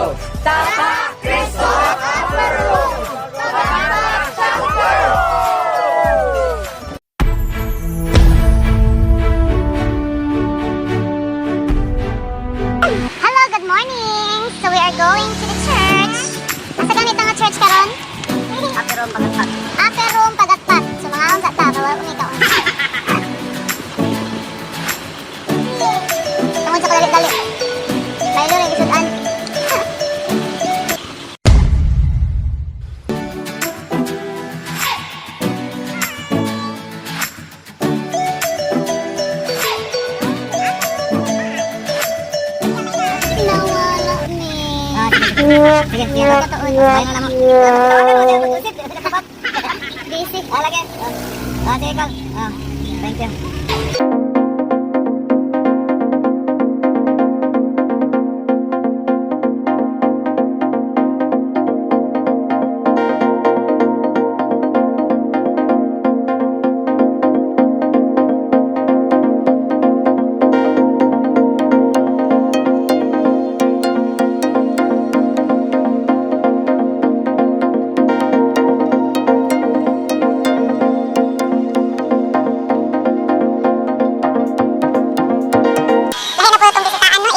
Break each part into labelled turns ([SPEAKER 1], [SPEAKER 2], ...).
[SPEAKER 1] Tatak Kristo Upper Room! Tatak Chapter!
[SPEAKER 2] Hello, good morning! So we are going to the church. Asa ganit nga church karon? Upper Room Pagatpat. Upper Room Pagatpat. So mga sa ta, bawal umi kaon. Tungod sa kadali-dali. Baylo ra gisud-an. Nawala ni. Sige, sige. Pagkatuon. Bayo na mo. Busy. Ah, lagi. Ah, sige, ikaw. Ah, thank you. Lahi na po itong bisitaan, no?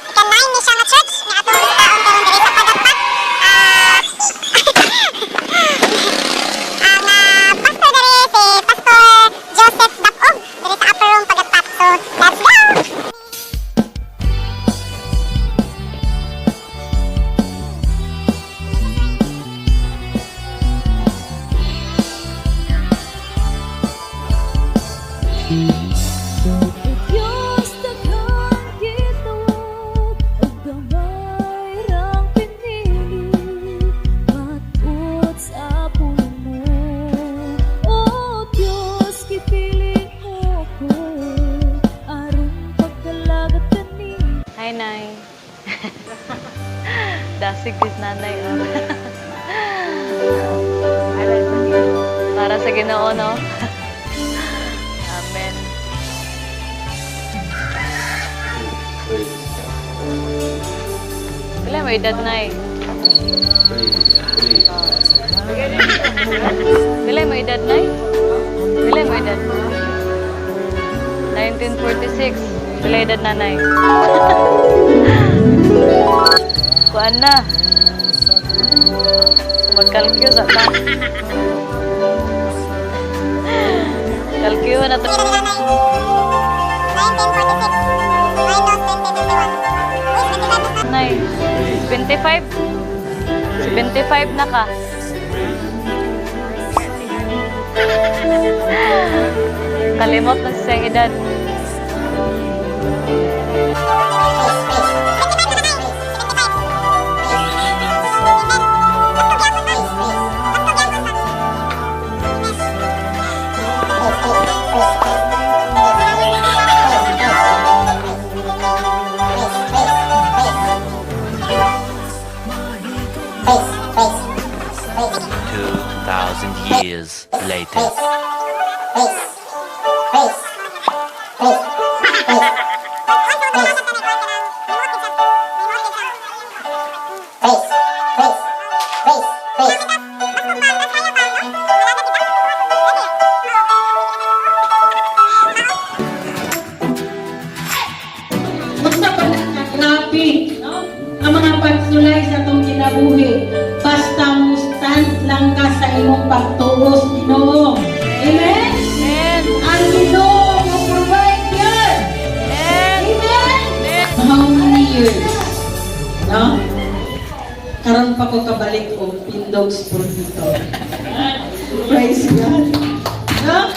[SPEAKER 2] Ika 9 ni siya nga church nga atong bisitaon karon diri sa Pagatpat. Ah, ang pastor diri si Pastor Joseph Dapog diri sa Upper Room Pagatpat. So, let's go!
[SPEAKER 3] Diyos, daghang gitawag ug gamay rang pinili, matod sa pulong mo. O Diyos, gipili mo ko aron pagdalagat kani.
[SPEAKER 4] Hi, Nay. Dasig is nanay. Oh. Para sa Ginoo, no? Amen. Pila mo edad, Nay? Oh. Pila mo edad, Nay? Pila mo edad? 1946. Pila edad, nanay? Kuan na. Magkalkyo sa ta. Kalkyo na to.
[SPEAKER 2] 1946 minus 2021. Uy, 25 na.
[SPEAKER 4] Nay, 25? 75 na ka. Kalimot na sa iyang edad.
[SPEAKER 5] 2,000 years later.
[SPEAKER 6] Unsa pa na ka grabe, no? Ang mga pagsulay sa atong kinabuhi. Basta mo stand lang ka sa imong pagtuo sa Ginoo. Amen?
[SPEAKER 4] Amen.
[SPEAKER 6] Ang Ginoo mo provide yan.
[SPEAKER 4] Amen.
[SPEAKER 6] Amen?
[SPEAKER 4] Amen.
[SPEAKER 6] How many years? No? Karon pa ko kabalik og tindog sa pulpito. Praise God. No?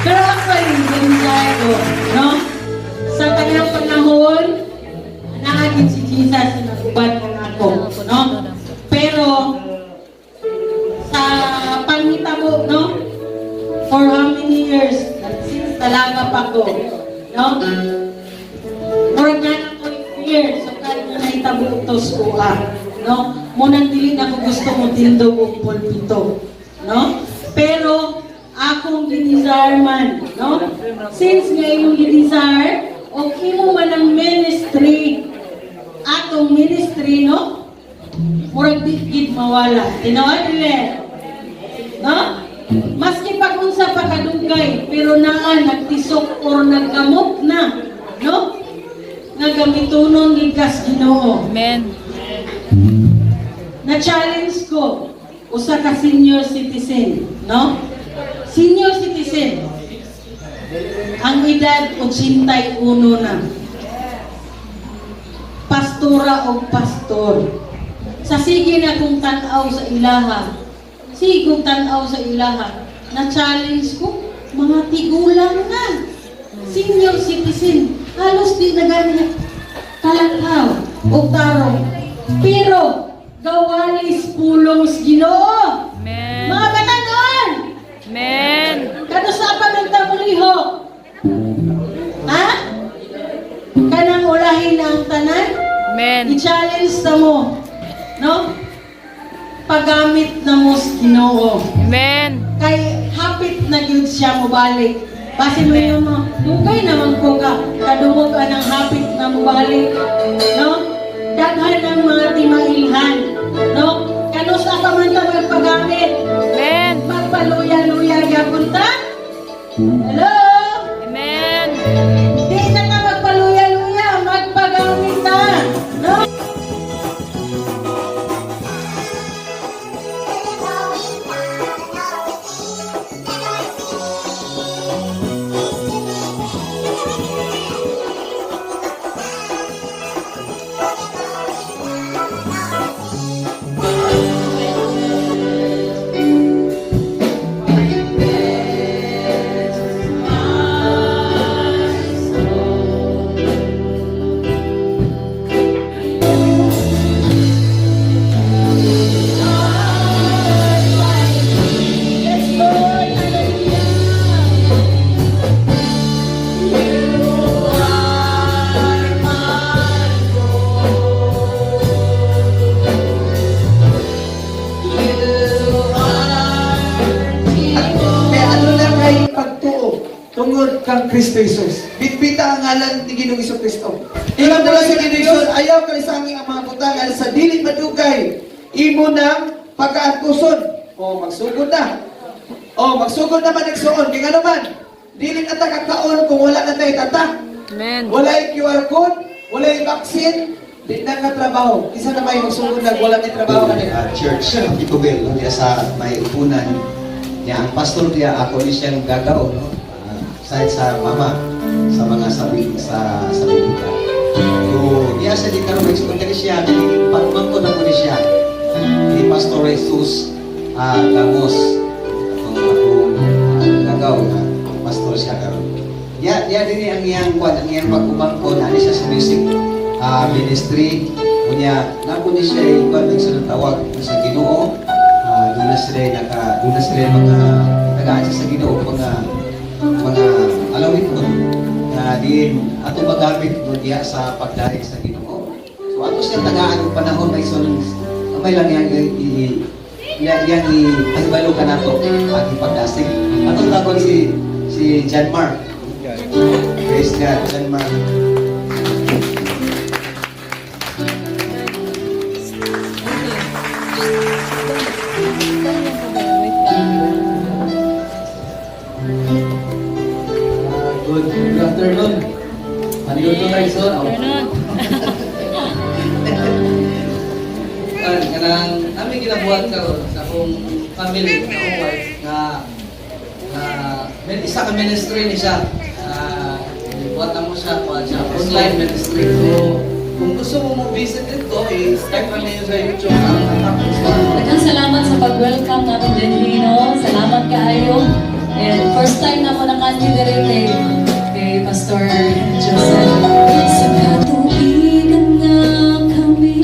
[SPEAKER 6] Pero actually, enjoy ko, no? Sa kanang panahon, naagin si Jesus na naguban ko nako, no? Pero sa panghitabo, no? For how many years? Since talaga pa ko, no? Murag na ko fear, so kahit na nahitabo ito sa kuha, no? Munang dili na ko gusto mo tindog og pulpito, no? Pero akong gidesire man, no? Since nga imong gidesire, o imo man ang ministry, atong ministry, no? Murag di gid mawala. Tinuod dili. No? Maski pag unsa pa kadugay, pero naa nagtisok or nagkamok na, no? Nga gamitonon gid kas Ginoo.
[SPEAKER 4] Amen.
[SPEAKER 6] Na-challenge ko usa ka senior citizen, no? Senior citizen. Ang edad 81 na. Pastora o pastor. Sa sige na kong tan-aw sa ilaha. Sige kong tan-aw sa ilaha. Na-challenge ko, mga tigulang na. Senior citizen. Halos di na gani kalakaw o tarong. Pero, gawalis pulong sa Ginoo.
[SPEAKER 4] Amen.
[SPEAKER 6] Mga batanon!
[SPEAKER 4] Amen.
[SPEAKER 6] Kanusa pa ng tamulihok? Ha? Kanang ulahin na ang tanan?
[SPEAKER 4] Amen.
[SPEAKER 6] I-challenge na mo. No? Paggamit na mo sa Ginoo.
[SPEAKER 4] Amen.
[SPEAKER 6] Kay hapit na gyud siya mobalik. Basin mo yun mo, dugay naman ko ka, kadungog anang hapit na mobalik. No? Daghan ang mga timailhan. No? Kanusa pa man ta magpagamit?
[SPEAKER 4] Amen.
[SPEAKER 6] Magpaluya-luya gyapon ta? Hello?
[SPEAKER 4] Amen.
[SPEAKER 6] Di na ta magpaluya-luya, magpagamit ta. No? Yes, Lord. Hallelujah. You are my God. You are
[SPEAKER 7] Kaya ano na kay pagtuo tungod kang Kristo Jesus. Bitbita ang ngalan ni Ginoong Hesus Kristo. Ingon mo sa Ginoong Jesus, ayaw kalisangi ang mga butang sa dili madugay imo nang pagkaantuson. O magsugod na. O magsugod na man igsuon kay ngano man dili na ta kakaon kung wala na tay tatak.
[SPEAKER 4] Amen.
[SPEAKER 7] Wala yung QR code, wala yung vaccine, di na nga trabaho. Isa na may magsugod na wala may trabaho kanila.
[SPEAKER 8] Church Itubel, no, diya sa may upunan niya. Ang pastor diya, ako ni siyang gagaw, no, sa mama sa mga sabi sa sa Biblia. So diya sa di karon nagsugot kani siya, naging pagmangkon ako ni siya ni Pastor Jesus Gamos, atong akong gagaw na pastor siya karon. Diya diya dinhi ang iyang kwan, ang iyang pag-umangkon ani siya sa music ministry. Unya nako ni siya ikuan nagsunod tawag sa Ginoo. Doon na sila naka doon na sila mga tagaan siya sa Ginoo mga alawit ko na diin ato magamit doon diya sa pagdaig sa Ginoo. So ato siya tagaan og panahon may sun may lang yang i, i, yang yang i pahibalo ka nato ang ipagdasig. Atong tagon si si John Mark. Praise God, John Mark.
[SPEAKER 7] Good afternoon. Paniluto tayo, sir.
[SPEAKER 4] Afternoon.
[SPEAKER 9] Kanang aming ginabuhat karon sa akong family, sa akong wife nga nga isa ka ministry ni siya. Buhat na mo siya kuan siya online ministry. So kung gusto mo mo visit dito, i-type lang ninyo sa YouTube ang Attack
[SPEAKER 3] Daghang salamat sa pag-welcome namin din, no? Salamat kaayo. And first time na ako nakanti diri kay Pastor Joseph. Sa katuigan nga kami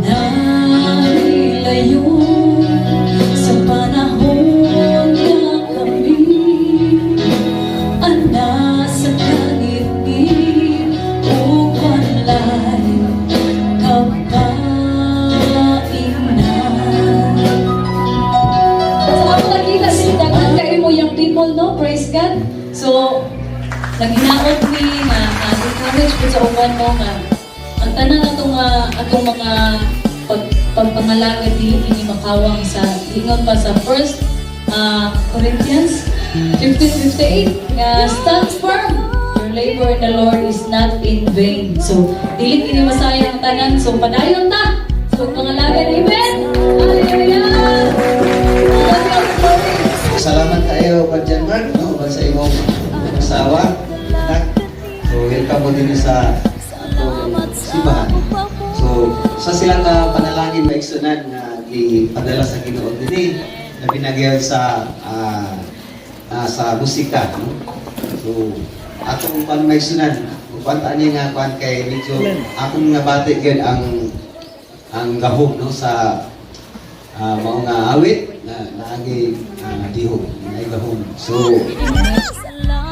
[SPEAKER 3] nahilayo sa panahon nga kami ana sa kangitngit ug walay kapainan. So ako nakita si daghan kayo mo yung people, no? Praise God. So, naghinaot ni nga, encourage po sa uban mo nga, Ang tanan atong mga pagpangalagad, dili kini makawang sa ingon pa sa First Corinthians 15:58 nga, "Stand firm, your labor in the Lord is not in vain." So dili kini masayang ang tanan. So padayon ta sa pagpangalagad. Amen. Hallelujah. God be all the glory.
[SPEAKER 8] Salamat kayo, Brad Mark, no? Uban sa imong asawa, anak. So, welcome mo din sa atong simbahan. So, sa silang panalangin, maigsunan nga gipadala sa Ginoo dinhi, labi na gyud sa musika, no? So, atong pan, maigsunan, kung ani nga kwan kay medyo akong nabati gyud ang gahom, no, sa mao nga awit na naagi dihog, naay gahom. So
[SPEAKER 3] Salamat.